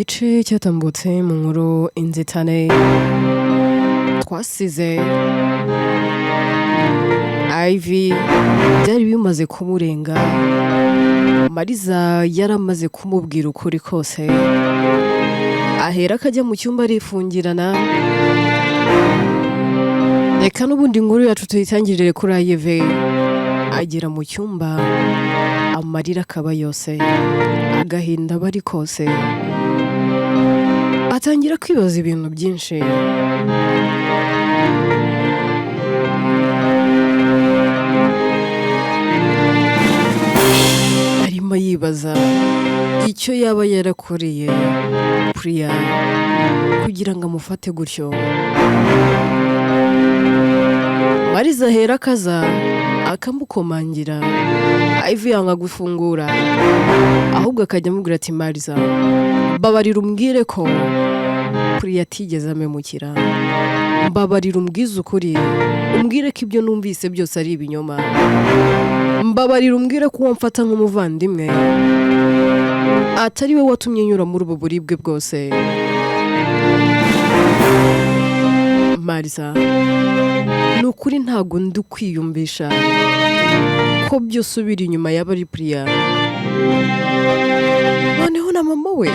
Gice cyatambutse mu nkuru Inzitane, twasize Ivy byari bimaze kumurenga. Mariza yaramaze kumubwira ukuri kose, ahera akajya mu cyumba arifungirana. Reka n'ubundi inkuru yacu tuyitangirire kuri Ivy. Agera mu cyumba, amarira akaba yose, agahinda aba ari kose, atangira kwibaza ibintu byinshi. Arimo yibaza icyo yaba yarakoreye Priya kugira ngo amufate gutyo. Mariza ahera akaza akamukomangira, Ivy yanga gufungura, ahubwo akajya amubwira ati: "Mariza, mbabarira umbwire ko Priya atigeze amemukira, mbabarira umbwize ukuri, umbwire ko ibyo numvise byose ari ibinyoma, mbabarira umbwire ko uwo mfata nk'umuvandimwe atari we watumye nyura muri ubu buribwe bwose. Mariza, ni ukuri ntabwo ndi kwiyumvisha ko byose ubiri inyuma yaba ari Priya, noneho na mama we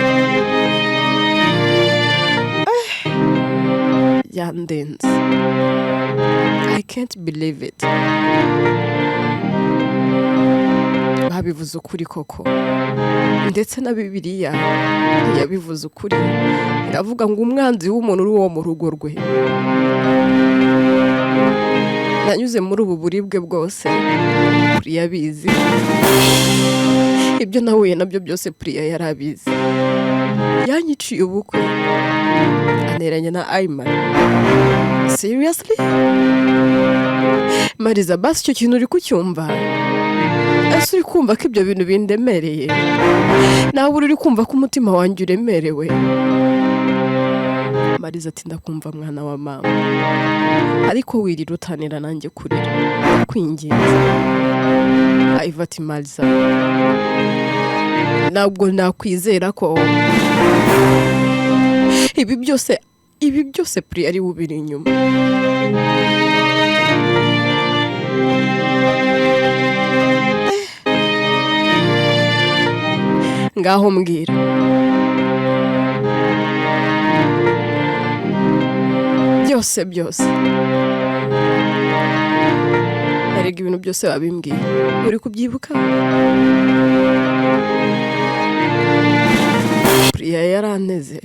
yandenze. I can't believe it. Babivuze ukuri koko, ndetse na Bibiliya yabivuze ukuri, iravuga ngo umwanzi w'umuntu uri uwo mu rugo rwe. Nanyuze muri ubu buribwe bwose, Priya abizi. Ibyo nahuye nabyo byose Priya yari abizi. Yanyiciye ubukwe, aneranya na Ayman. Seriously, Mariza, basi icyo kintu uri kucyumva? Ese uri kumva ko ibyo bintu bindemereye? Nawe uri kumva ko umutima wanjye uremerewe?" Mariza ati: "Ndakumva, mwana wa mama, ariko wirira utanira nanjye kurira, ndakwinginze." Ivy ati: "Mariza, ntabwo nakwizera ko ibi byose Priya ari we ubiri inyuma." Ngaho mbwira byose byose, erega ibintu byose wabimbwiye, uri kubyibuka? Priya yaranteze,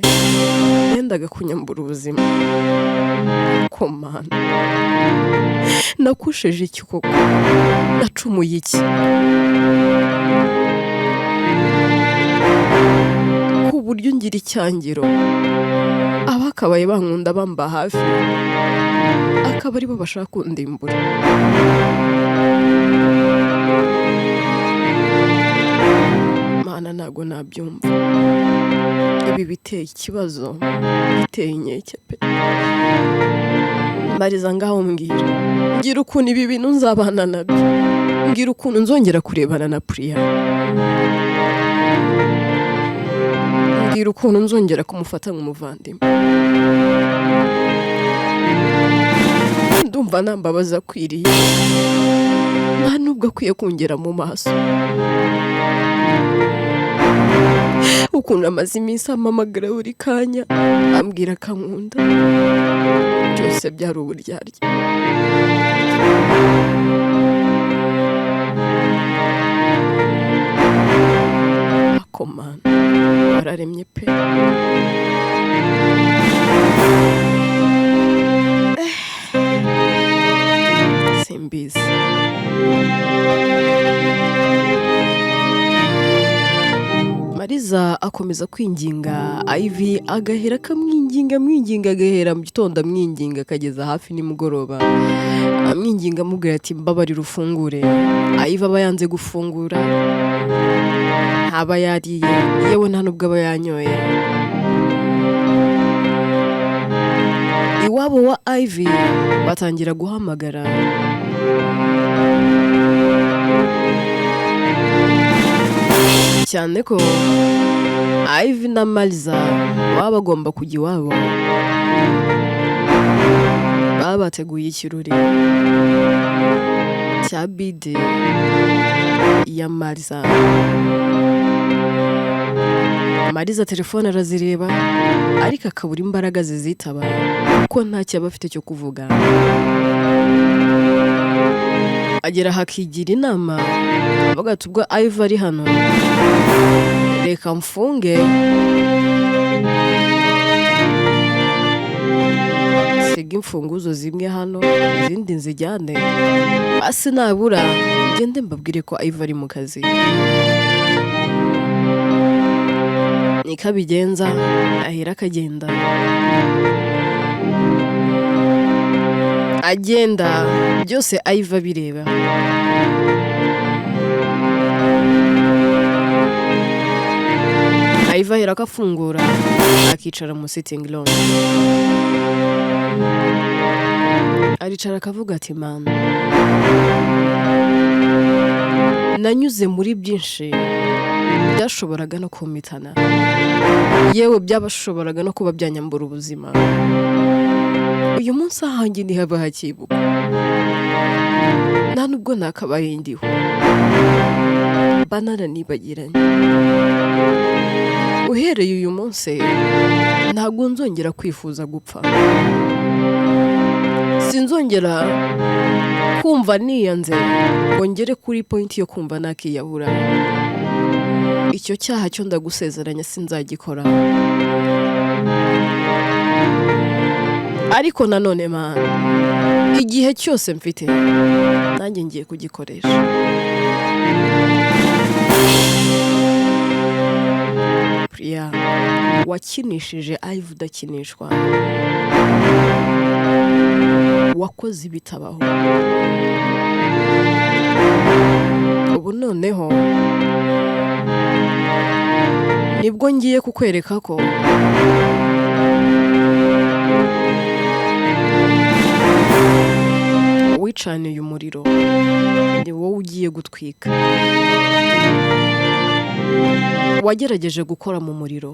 yendaga kunyambura ubuzima. Komana, nakusheje iki koko? Nacumuye iki ku buryo ngira icyangiro, abakabaye bankunda, bamba hafi, akaba aribo bashaka kundimbura? Mana, ntabwo nabyumva. Ibi biteye ikibazo, biteye inkeke pe. Mariza, ngaho mbwira, mbwira ukuntu ibi bintu nzabana nabyo, mbwira ukuntu nzongera kurebana na Priya, mbwira ukuntu nzongera kumufata nk'umuvandimwe. Ndumva nta mbabazi akwiriye, nta nubwo akwiye kungera mu maso. Ukuntu amaze iminsi ampamagara buri kanya ambwira ko ankunda, byose byari uburyarya." Akomana, wararemye pe. Simbizi. Mariza akomeza kwinginga Ivy, agahera akamwinginga, amwinginga, agahera mu gitondo amwinginga, akageza hafi nimugoroba amwinginga, amubwira ati: "Mbabarira ufungure." Ivy aba yanze gufungura, ntaba yariye, yewe nta nubwo aba yanyoye. Iwabo wa Ivy batangira guhamagara cyane ko Ivy na Mariza baba bagomba kujya iwabo, baba bateguye ikirori cya birthday ya Mariza. Mariza telefone arazireba, ariko akabura imbaraga zizitaba kuko ntacyo aba afite cyo kuvuga. Agera aha akigira inama, avuga ati: "Ubwo Ivy ari hano, reka mfunge nsiga imfunguzo zimwe hano, izindi nzijyane basi, nabura ngende mbabwire ko Ivy ari mu kazi." Niko abigenza, ahera akagenda, agenda byose Ivy abireba. Ivy ahera ko afungura, akicara mu sitting room, aricara akavuga ati: "Mama, nanyuze muri byinshi byashoboraga no kumpitana, yewe byabashoboraga no kuba byanyambura ubuzima. Uyu munsi ahanjye ntihaba hakibuka, nta nubwo nakabaye ndiho, mba naranibagiranye. Uhereye uyu munsi ntabwo nzongera kwifuza gupfa, sinzongera kumva niyanze ngo ngere kuri point yo kumva nakiyahura. Icyo cyaha cyo ndagusezeranya sinzagikora. Ariko nanone Mana, igihe cyose mfite nanjye ngiye kugikoresha." Priya wakinishije Ivy udakinishwa, wakoze ibitabaho. Ubu noneho nibwo ngiye kukwereka ko wicaniye umuriro, ni wowe ugiye gutwika. Wagerageje gukora mu muriro,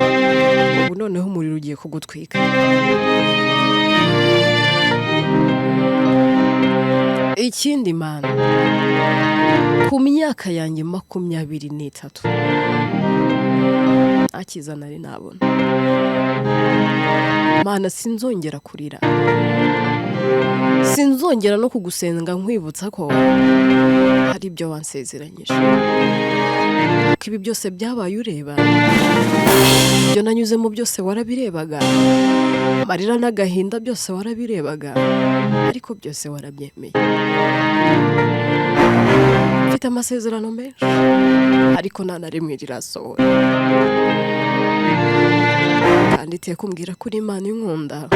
ubu noneho umuriro ugiye kugutwika. Ikindi Mana, ku myaka yanjye 23 nta cyiza nari nabona. Mana, sinzongera kurira, sinzongera no kugusenga nkwibutsa ko hari ibyo wansezeranyije, ko ibi byose byabaye ureba, ibyo nanyuzemo byose warabirebaga, amarira n'agahinda byose warabirebaga, ariko byose warabyemeye. Mfite amasezerano menshi, ariko nta na rimwe rirasohora, kandi iteka umbwira ko uri Imana inkunda.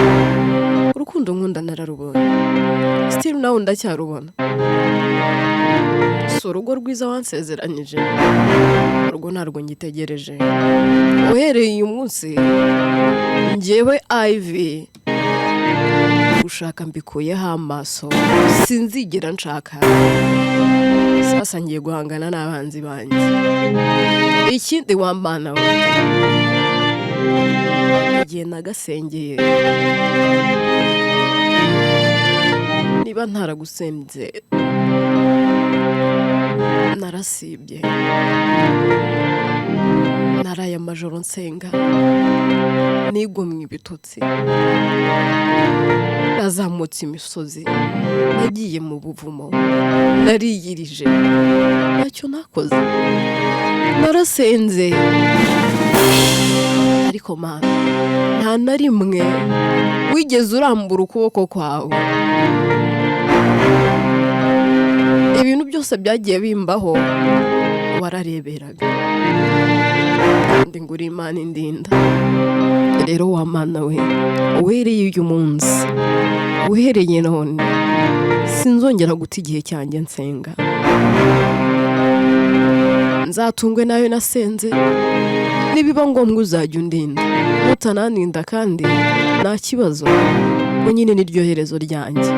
Urukundo nkunda nararubonye, still nawe ndacyarubona. Si urugo rwiza wansezeranyije, urwo ntabwo ngitegereje. Uhereye uyu munsi njyewe Ivy gushaka mbikuyeho amaso, sinzigera nshaka. Sasa ngiye guhangana n'abanzi banjye. Ikindi wa Mana we, igihe nagasengeye, niba ntaragusenze narasibye, naraye amajoro nsenga, nigomwe ibitotsi, nazamutse imisozi, nagiye mu buvumo, nariyirije, ntacyo nakoze, narasenze, ariko Mana, nta na rimwe wigeze urambura ukuboko kwawe. Ibintu byose byagiye bimbaho warareberaga, kandi ngo uri Imana indinda. Rero wa Mana we, uhereye uyu munsi, uhereye none, sinzongera guta igihe cyanjye nsenga. Nzatungwe nayo nasenze, nibiba ngombwa uzajya undinda, nutanandinda kandi nta kibazo, ngo nyine niryo herezo ryanjye.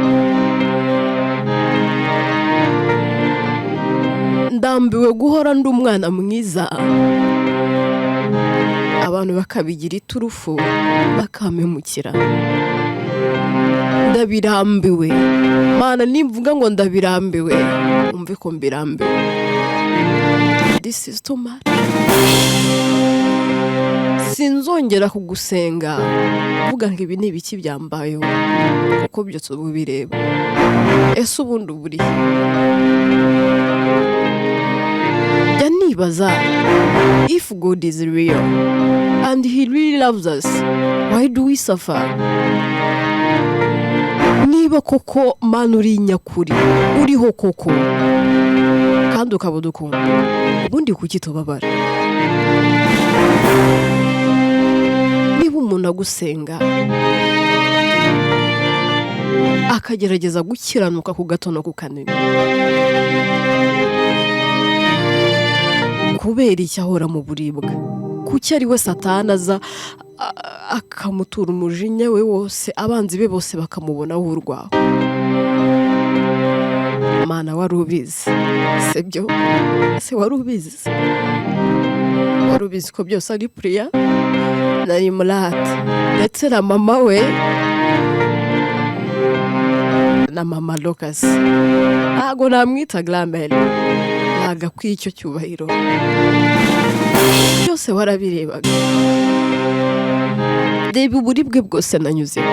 Ndambiwe guhora ndi umwana mwiza, abantu Abantu bakabigira iturufu, bakampemukira. Ndabirambiwe Mana, nimvuga ngo ndabirambiwe, umve ko mbirambiwe. This is too much. Sinzongera kugusenga mvuga ngo ibi ni ibiki byambayeho, kuko byose uba ubireba. Ese ubundi uba urihe? Jya nibaza, if God is real and he really loves us, why do we suffer? Niba koko Mana uri nyakuri, uriho koko, kandi ukaba udukunda, ubundi kuki tubabara? Niba umuntu agusenga, akagerageza gukiranuka ku gato no ku kanini, kubera icyo ahora mu buribwe? Kuki ari we Satani aza akamutura umujinya we wose, abanzi be bose bakamubonaho urwaho? Mana, wari ubizi, sibyo se? Wari ubizi se? Wari ubizi ko byose ari Puriya na Nimurate, ndetse na mama we na mama Lokasi? Ntabwo namwita grand-mère, ntabwo akwiye icyo cyubahiro. Byose warabirebaga. Reba uburibwe bwose nanyuzemo.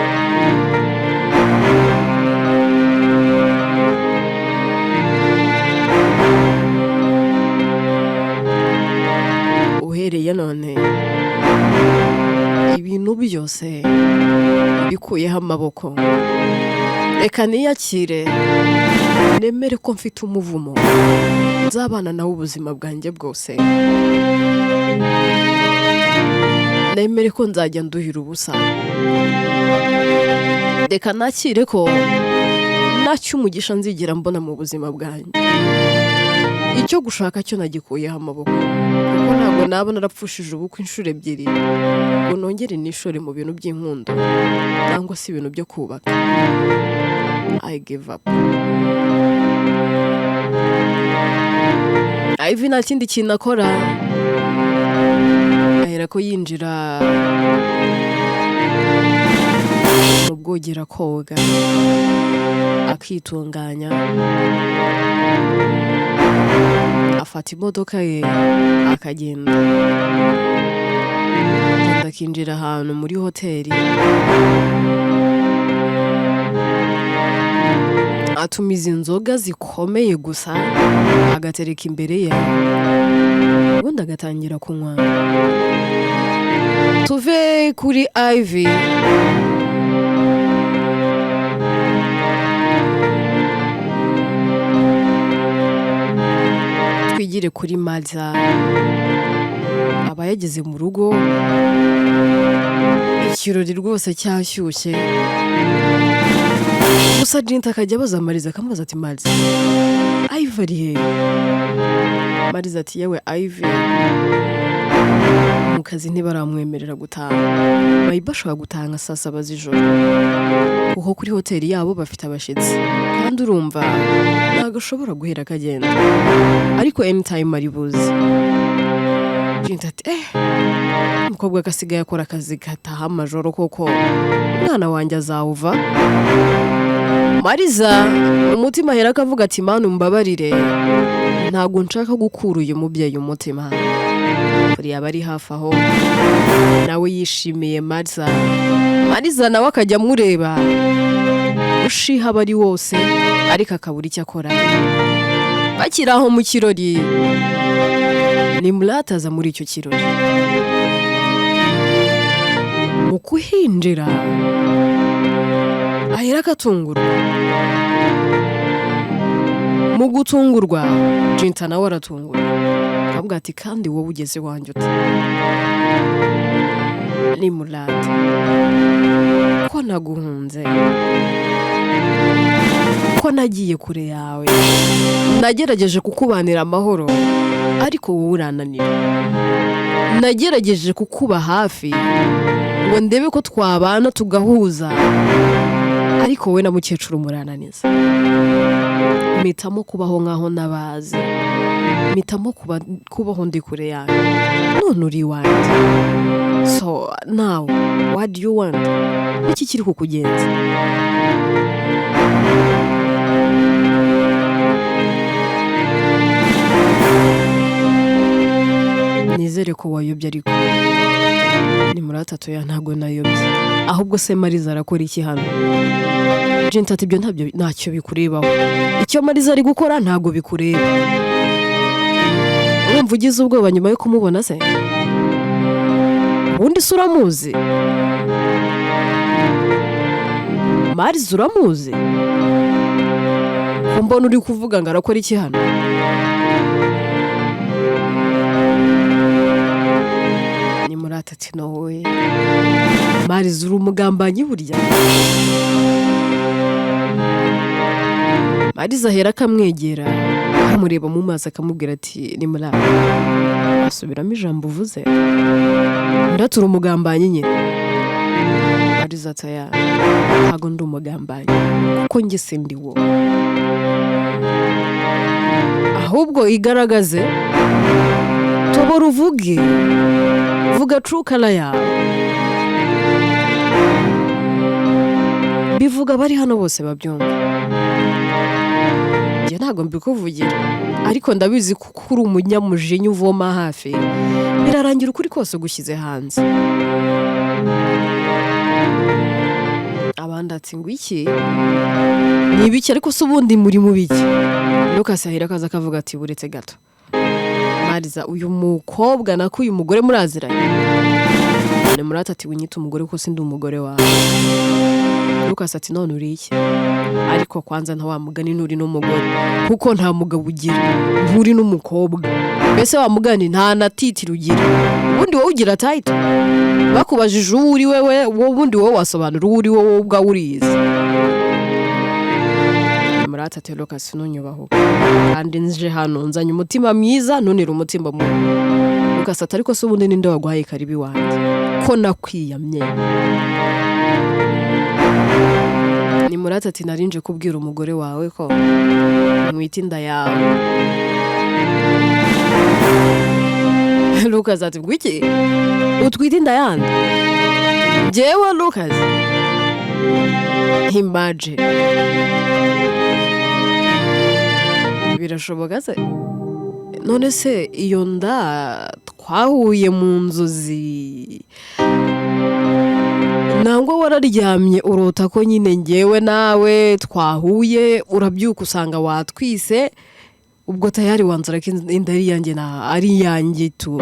Uhereye none, ibintu byose bikuyeho amaboko. Reka niyakire, nemere ko mfite umuvumo nzabana nawe ubuzima bwanjye bwose, nemere ko nzajya nduhira ubusa. Reka nakire ko ntacyo umugisha nzigera mbona mu buzima bwanjye. Icyo gushaka cyo nagikuyeho amaboko, kuko ntabwo naba narapfushije ubukwe inshuro ebyiri ngo nongere nishore mu bintu by'inkundo cyangwa se ibintu byo kubaka. I give up. Ivy nta kindi kintu akora, ahera ko yinjira mu bwogero, koga, akitunganya, afata imodoka ye, akagenda. Agenda akinjira ahantu muri hoteli, atumiza inzoga zikomeye gusa, agatereka imbere ye, ubundi agatangira kunywa. Tuve kuri Ivy, twigire kuri Marza. Aba yageze mu rugo, ikirori rwose cyashyushye. Gusa Jinta akajya abaza Mariza, akamubaza ati: "Mariza, Ivy ari he?" Mariza ati: "Yewe, Ivy mu kazi ntibaramwemerera gutaha. Maybe ashobora gutaha nka saa 7 z'ijoro, kuko kuri hoteli yabo bafite abashyitsi, kandi urumva ntabwo ashobora guhera akagenda, ariko anytime ari buze." Jinta ati: "Eh, umukobwa agasigaye akora akazi gataha amajoro koko, umwana wanjye azawuva." Mariza umutima ahera akavuga ati: "Mana umbabarire, ntabwo nshaka gukura uyu mubyeyi umutima." Kuri yaba ari hafi aho, nawe yishimiye Mariza. Mariza nawe akajya amureba ushiha aba ari wose, ariko akabura icyo akora. Bakiri aho mu kirori, Nimurate aza muri icyo kirori. Mu kuhinjira ahera agatungurwa. Mu gutungurwa, Jinta nawe aratungurwa, akavuga ati: "Kandi wowe ugeze iwanjye ute?" Nimurate, ko naguhunze, ko nagiye kure yawe, nagerageje kukubanira amahoro, ariko wowe urananira. Nagerageje kukuba hafi ngo ndebe ko twabana tugahuza, ariko wowe na mukecuru murananiza. Mpitamo Mpitamo kubaho nkaho nabazi, mpitamo kubaho ndi kure yanyu, none uri iwanjye. So now what do you want? Iki kiri kukugenza?" Nizere ko wayobye. Ariko ni muri atatu ya ntabwo nayobye. Ahubwo se Mariza arakora iki hano? Jenti ati: "Ibyo ntabyo, ntacyo bikurebaho. Icyo Mariza ari gukora ntabwo bikureba. Urumva ugize ubwoba nyuma yo kumubona se? Ubundi se uramuzi Mariza? Uramuzi ko mbona uri kuvuga ngo arakora iki hano?" Ni muri atatu: "No we, Mariza, uri umugambanyi burya." Mariza ahera akamwegera, akamureba mu maso, akamubwira ati: "Ni muri asubiramo ijambo uvuze, ndatura umugambanyi nyine." Mariza ati: "Aya, ntabwo ndi umugambanyi, kuko njye sindi wo. Ahubwo igaragaze, tobora uvuge, vuga true color yawe, bivuga abari hano bose babyumva. Njye ntabwo mbikuvugira, ariko ndabizi kuko uri umunyamujinya uvoma hafi, birarangira ukuri kose ugushyize hanze." Abandi ati: "Ngo iki ni ibiki? Ariko se ubundi muri mu biki?" Lucas ahera akaza akavuga ati: "Buretse gato, Mariza, uyu mukobwa, nako uyu mugore, muraziranye?" Ni murata ati: "Winyita umugore kuko sindi umugore wawe." Lucas ati: "None uri iki? Ariko kwanza nta wa mugani, nturi n'umugore kuko nta mugabo ugira, nturi n'umukobwa. Mbese wa mugani nta na title ugira. Ubundi wowe ugira title? Bakubajije uwo uri wewe, wowe ubundi wowe wasobanura uwo uri wowe ubwawe uriyizi?" Murata ati: "Lucas, ntunyubahuke, kandi nje hano nzanye umutima mwiza, ntunire umutima mubi." Lucas ati: "Ariko se ubundi ninde waguhaye karibu iwanjye ko nakwiyamye?" Ni Murata ati: "Narinje kubwira umugore wawe ko mwita inda yawe." Lucas ati: "Ngo iki? Utwite inda yandi? Njyewe Lucas? Imagine, birashoboka se? None se iyo nda twahuye mu nzozi, nangwa wararyamye urota ko nyine ngewe nawe twahuye, urabyuka usanga watwise, ubwo tayari wanzura ko inda ari iyanjye na ari iyanjye tu?"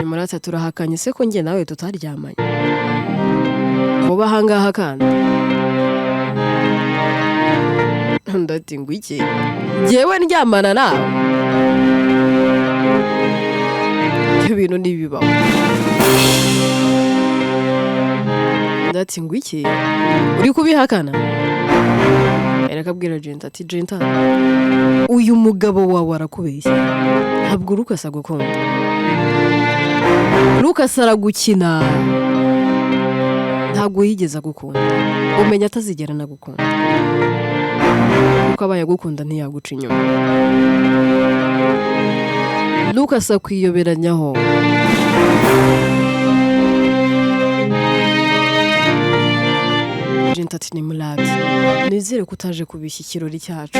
Nyuma rata turahakanye se ko njye nawe tutaryamanye vuba ahangaha? Kandi undi ati: "Ngo iki? Njyewe ndyamana nawe? Ibyo bintu ntibibaho." Undi ati: "Ngo iki? Uri kubihakana?" Arakabwira Jenta ati: "Jenta, uyu mugabo wawe arakubeshya. Ntabwo Lucas agukunda. Lucas aragukina, ntabwo yigeze agukunda. Umenya atazigera anagukunda, kuko abaye agukunda ntiyaguca inyuma. Lucas akwiyoberanyaho." Jenta ati: "Ni Murati, nizere ko utaje kubishya ikirori cyacu.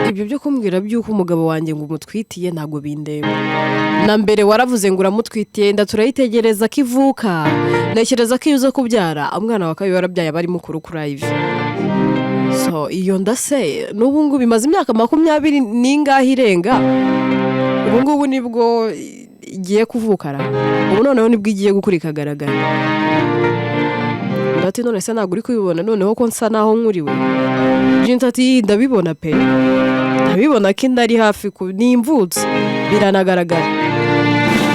Ibyo byo kumbwira by'uko umugabo wanjye ngo umutwitiye ntabwo bindeba. Na mbere waravuze ngo uramutwitiye, inda turayitegereza ko ivuka. Ntekereza ko iyo uza kubyara umwana wa kabiri warabyaye aba ari mukuru kuri Ivy. So iyo nda se n'ubu ngubu imaze imyaka 20 n'ingahe irenga, ubu ngubu nibwo igiye kuvukara? Ubu noneho nibwo igiye gukura ikagaragara?" Undi ati: "None se ntabwo uri kubibona noneho ko nsa naho nkuriwe?" Jinta ati: "Ndabibona pe, ndabibona ko inda ari hafi nimvutse, biranagaragara.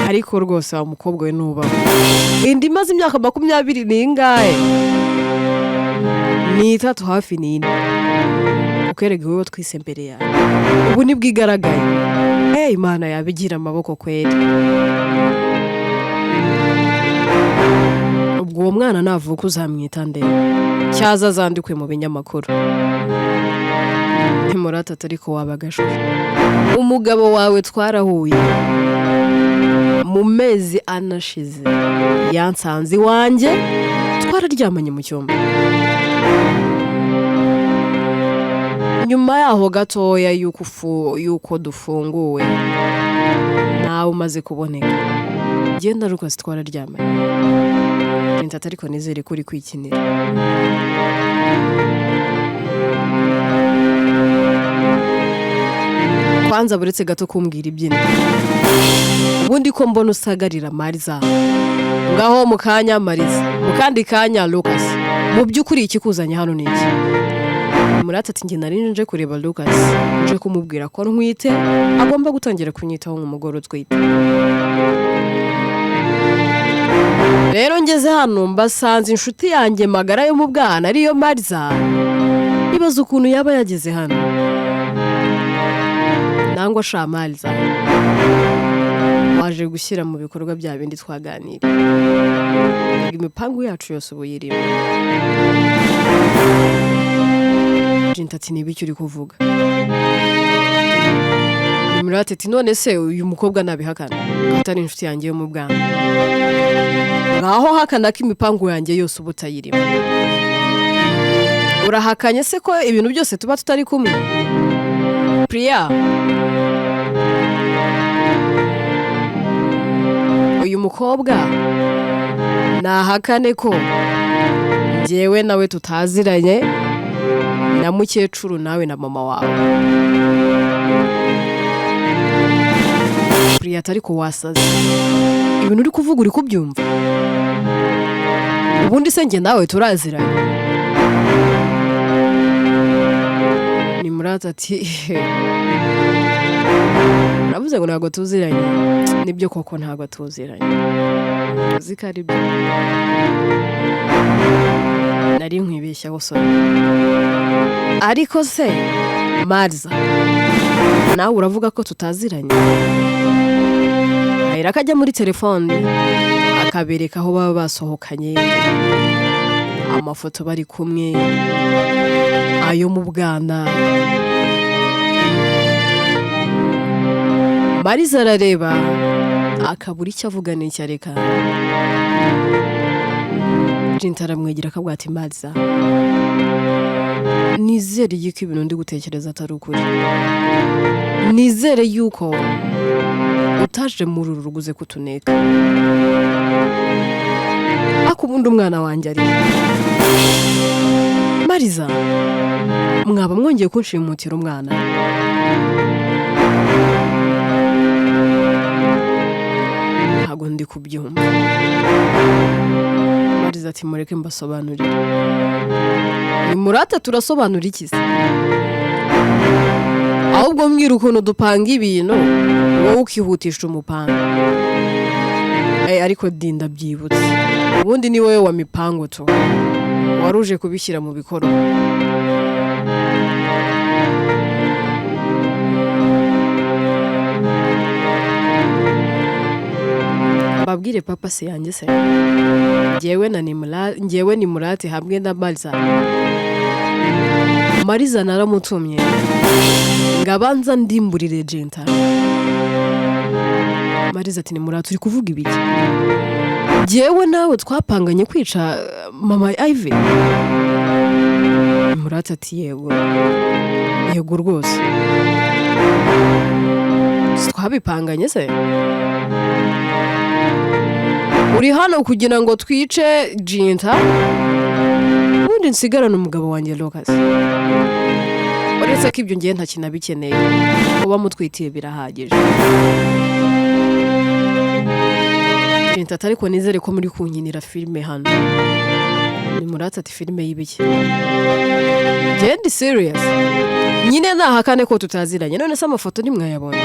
Ariko rwose wa mukobwa we, nubaho, inda imaze imyaka 20 n'ingahe, ni 3 hafi ni 4, kuko wowe twise mbere yawe, ubu nibwo igaragaye. Imana yabigira amaboko kweri." Ubwo Ubwo uwo mwana navuka uzamwita nde? Cyaza azandikwe mu binyamakuru. Ntimurata, ariko wabagashwe, umugabo wawe twarahuye mu mezi anashize, yansanze iwanjye, twararyamanye mu cyumba. Nyuma yaho gatoya y'uko dufunguwe, nawe umaze kuboneka, genda Lucas, twararyamanye. Ati: "Ariko nizere ko uri kwikinira." Kwanza buretse gato kumbwira ibyino, ubundi ko mbona usagarira Mariza, ngaho mu kanya Mariza, mu kandi kanya Lucas, mu by'ukuri ikikuzanye hano ni iki? Murata ati: "Njye nari nje kureba Lucas, nje kumubwira ko ntwite, agomba gutangira kunyitaho nk'umugore utwite. Rero ngeze hano mbasanze inshuti yanjye magara yo mu bwana, ariyo Mariza. Ibaze ukuntu yaba yageze hano." Nangwa sha Mariza, waje gushyira mu bikorwa bya bindi twaganiriye, imipangu yacu yose ubu yirimo. Jinta ati: "Ni ibiki uri kuvuga?" Murate ati: "None se uyu mukobwa nabihakana ko atari inshuti yanjye yo mu bwana? Ngaho hakana ko imipangu yanjye yose uba utayirimo. Urahakanye se ko ibintu byose tuba tutari kumwe? Priya, uyu mukobwa nahakane ko njyewe nawe tutaziranye na mukecuru nawe na mama wawe." Priya ati: "Ariko wasaze, ibintu uri kuvuga uri kubyumva? Ubundi se njye nawe turaziranye?" Ni Murata ati: "Uravuze ngo ntabwo tuziranye? Nibyo koko ntabwo tuziranye, uzi ko ari byo nari nkwibeshyaho, sorry. Ariko se Mariza, nawe uravuga ko tutaziranye?" Ahera akajya muri telefone akabereka aho baba basohokanye, amafoto bari kumwe, ayo mu bwana. Mariza arareba akabura icyo avuga n'icyo areka. Jinta aramwegera akabwira ati: "Mariza, nizere yuko ibintu ndi gutekereza atari ukuri. Nizere yuko utaje muri uru rugo uze kutuneka. Ariko ubundi umwana wanjye ari Mariza? Mwaba mwongeye kunshimutira umwana?" Ntabwo ndi kubyumva. Mariza ati: "Mureke mbasobanurire." Ni Murata: "Turasobanura iki se? Ahubwo mbwira ukuntu dupanga ibintu, wowe ukihutisha umupango." Ariko dinda byibutse, ubundi ni wowe wa mipango tu, wari uje kubishyira mu bikorwa. Mbabwire papa se yanjye se, njyewe na Nimura, njyewe ni Murate hamwe na Mariza. Mariza naramutumye ngo abanza ndimburire Jenta." Mariza ati: "Nimurate, uri kuvuga ibiki? Njyewe nawe twapanganye kwica mama Ivy?" Murate ati: "Yego, yego rwose, twabipanganye se. Uri hano kugira ngo twice Jinta, ubundi nsigarane umugabo wanjye Lucas. Uretse ko ibyo ngiye ntakinabikeneye, kuba mutwitiye birahagije." Jinta ati: "Ariko nizere ko muri kunkinira filime hano." Ni Murata ati: "Filime y'ibiki? Genda serious nyine, nahakane ko tutaziranye. None se amafoto ntimwayabonye?"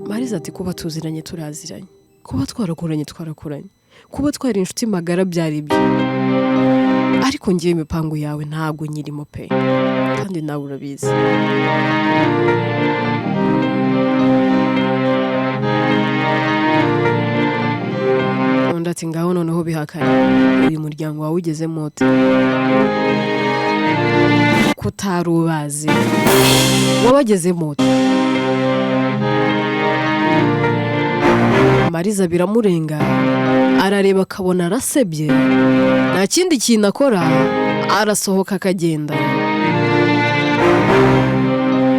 Mariza ati: "Kuba tuziranye turaziranye, kuba twarakuranye twarakuranye, kuba twari inshuti magara byari ibyo, ariko ngiye imipango yawe ntabwo nyirimo pe, kandi nawe urabizi." Undi Undi ati: "Ngaho noneho bihakane, uyu muryango wawe ugezemo ute ko utari ubazi? Wabagezemo ute?" Mariza biramurenga, arareba akabona arasebye, nta kindi kintu akora, arasohoka akagenda.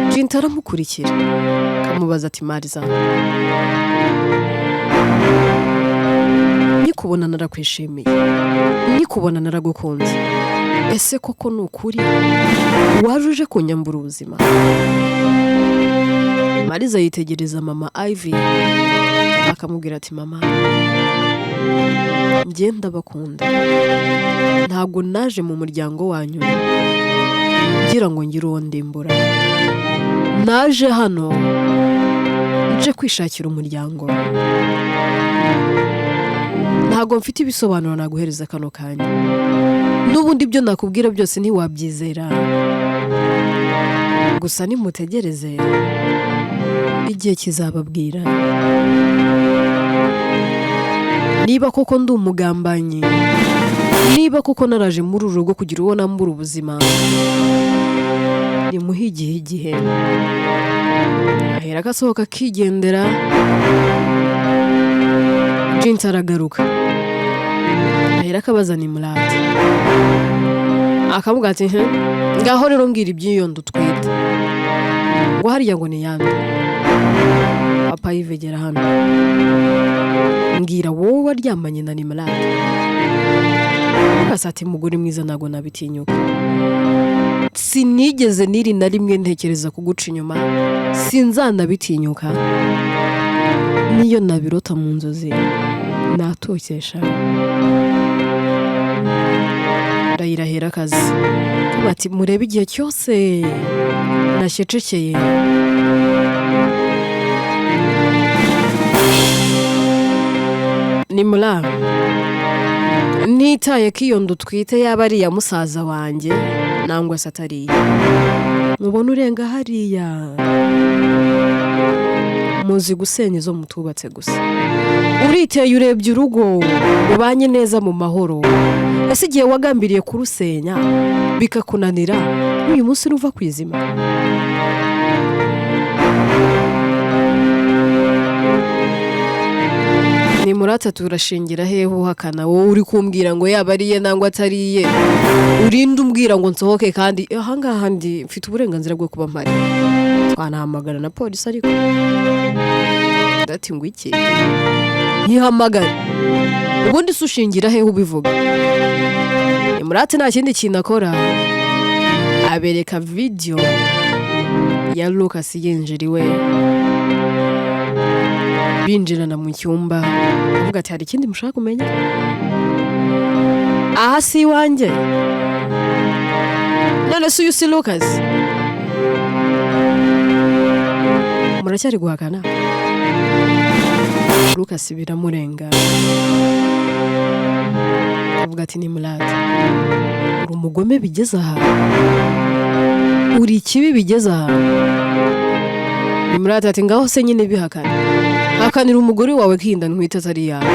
Jinta aramukurikira, akamubaza ati: "Mariza, nkikubona narakwishimiye, nkikubona naragukunze. Ese koko ni ukuri waje uje kunyambura ubuzima?" Mariza yitegereza mama Ivy, akamubwira ati: "Mama, njye ndabakunda. Ntabwo naje mu muryango wanyu ngira ngo ngire uwo ndimbura. Naje hano nje kwishakira umuryango. Ntabwo mfite ibisobanuro naguhereza kano kanya. N'ubundi ibyo nakubwira byose ntiwabyizera. Gusa nimutegereze, igihe kizababwira niba koko ndi umugambanyi, niba koko naraje muri uru rugo kugira uwo nambura ubuzima. Nimuhe igihe." Igihe ahera agasohoka akigendera, Jinsi aragaruka, ahera akabaza Nimurate, akavuga ati: Ngaho rero mbwira iby'iyo nda utwite, ngo harya ngo ni yande? Papa yivegera hano, mbwira, wowe waryamanye na Nimurate?" Lucas ati: "Mugore mwiza, ntabwo nabitinyuka. Sinigeze n'iri na rimwe ntekereza kuguca inyuma, sinzanabitinyuka. Niyo nabirota mu nzozi natokesha." Ndayirahera akazi bati: "Murebe, igihe cyose nashyecekeye Nimura, ntitaye ko iyo nda utwite yaba ari iya musaza wanjye nangwa se atari iye, mubona urenga hariya. Muzi gusenya izo mutubatse gusa. Uriteye, urebye urugo ubanye neza mu mahoro. Ese igihe wagambiriye kurusenya bikakunanira, n'uyu munsi nuva ku izima?" Ni murata, turashingira hehe uhakana? Wowe uri kumbwira ngo yaba ari iye nangwa atari iye, urinde umbwira ngo nsohoke, kandi ahangaha ndi mfite uburenganzira bwo kuba mpari. Twanahamagara na polisi." Ariko ndati: "Ngo iki? Ntihamagare. Ubundi se ushingira hehe ubivuga?" Nimurate nta kindi kintu akora, abereka video ya Lucas yinjira iwe, binjirana mu cyumba, avuga ati: "Hari ikindi mushaka kumenya? Aha si iwanjye? None se uyu si Lucas? Muracyari guhakana?" Lucas biramurenga, avuga ati: "Nimurate, uri umugome bigeze aha, uri ikibi bigeze aha." Nimurate ati: "Ngaho se nyine bihakana, hakanira umugore wawe ko inda ntwite atari iyawe,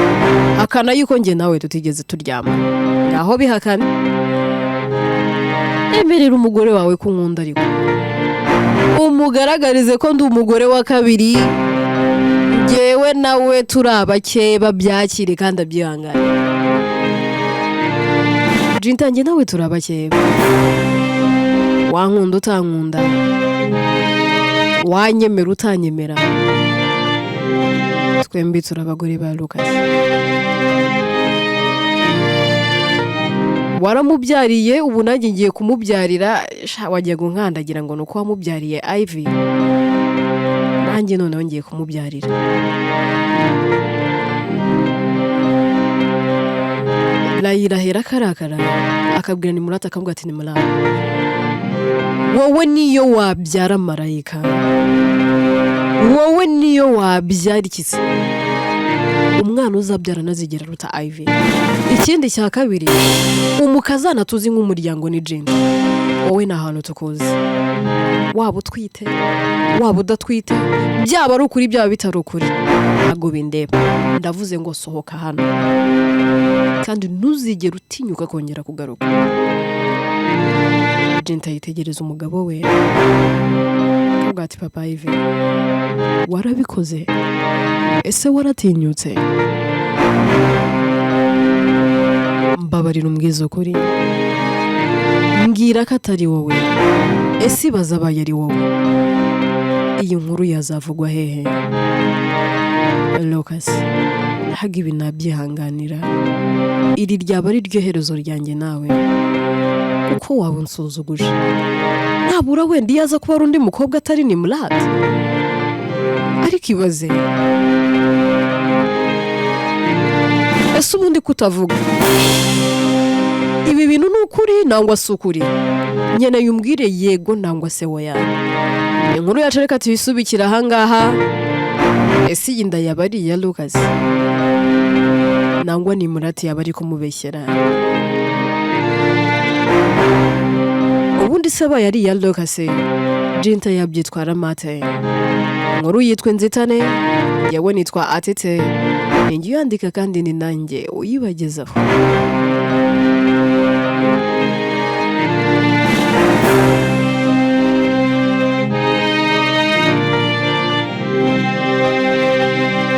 hakana yuko njye nawe tutigeze turyama. Ngaho bihakane, emerera umugore wawe ko unkunda, ariko umugaragarize ko ndi umugore wa kabiri. Njyewe nawe turi abakeba, byakire kandi abyihangane. Jinta, njye nawe turi abakeba. Wankunda utankunda, wanyemera utanyemera, twembi turi abagore ba Lucas. Waramubyariye, ubu nanjye ngiye kumubyarira. Sha, wagiye kunkandagira ngo ni uko wamubyariye Ivy, nanjye noneho ngiye kumubyarira." Layira ahera akarakara, akabwira Nimurata, akamubwira ati: "Nimurata, wowe niyo wabyara marayika, wowe niyo wabyara ikisi, umwana uzabyara ntazigera aruta Ivy. Ikindi cya kabiri, umukazana tuzi nk'umuryango ni Jinta. Wowe ni ahantu tukuzi, waba utwite, waba udatwite, byaba ari ukuri, byaba bitari ukuri, ntabwo bindeba. Ndavuze ngo sohoka hano, kandi ntuzigere utinyuka kongera kugaruka." Jenta yitegereza umugabo we, akavuga ati: "Papa Ive, warabikoze? Ese waratinyutse? Mbabarira umbwiza ukuri, mbwira ko atari wowe. Ese ibaze abaye ari wowe, iyi nkuru yazavugwa hehe? Lucas, ntabwo ibi nabyihanganira. Iri ryaba ari ryo herezo ryanjye nawe, kuko waba unsuzuguje. Nabura wenda iyo aza kuba ari undi mukobwa atari Nimurate, ariko ibaze. Ese ubundi kutavuga ibi bintu ni ukuri nangwa si ukuri? Nkeneye umbwire yego nangwa se oya." Inkuru yacu reka tuyisubikire ahangaha. Ese iyi nda yaba ari iya Lucas, nangwa Nimurate yaba ari kumubeshyera? Ubundi se abaye ari iya Lucas, Jinta yabyitwara mate? Inkuru yitwa Inzitane. Yewe, nitwa Atete, ninjye uyandika kandi ni nanjye uyibagezaho.